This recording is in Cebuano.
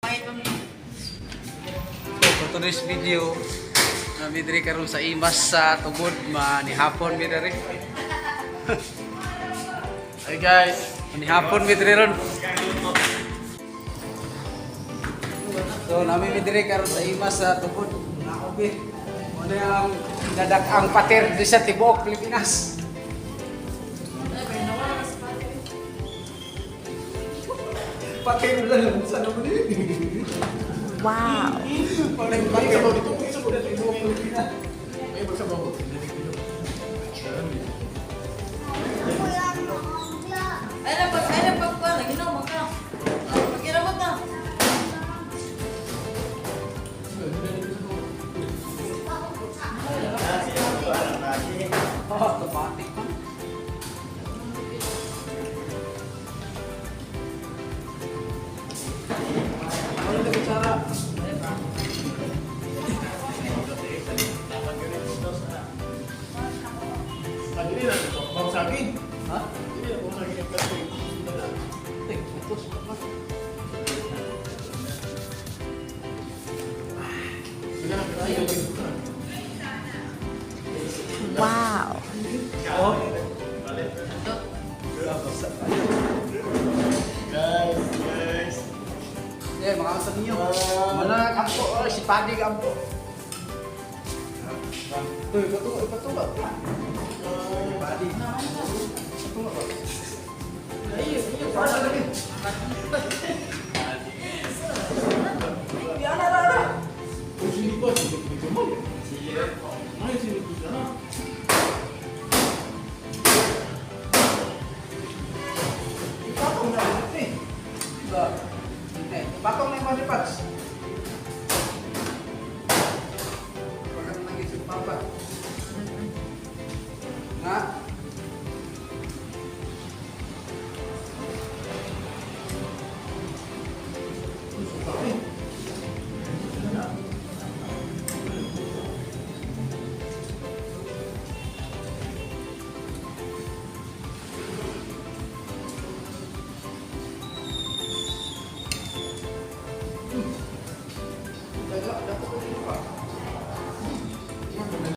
So, for today's video, nami diri karon sa Imas sa Tubod, manihapon mi diri. Hey guys! Manihapon mi diri ron. So, nami mi diri karon sa Imas sa Tubod. Nako bi. Mo na ang nadak-ang pater di sa tibuok Pilipinas. Pater lang sa naman eh. Wow. Wala yung pater dito sa tibuok Pilipinas. May magsabaw. Ay na pag kuan, lagi na ka. Pakiramot na. Oh, automatic pa. Ano na kutsara? Dili na ito. Babasagin. Ha? Dili na babasagin ang plastic. Ay, ito sa Wow. Oh. Guys, guys. Eh, mga sa ninyo. Mana ampo, oh, si Padi ampo. Tuh, ipatuwa, ipatuwa. Padi. Ipatuwa ba? Ay, ay, para lagi. Ay, ana ra ra. Kung sino ba, sino ba mo? Ay, sino ba na? Ipatong na ulit eh. Diba? Eh, ipatong na yung mga pats.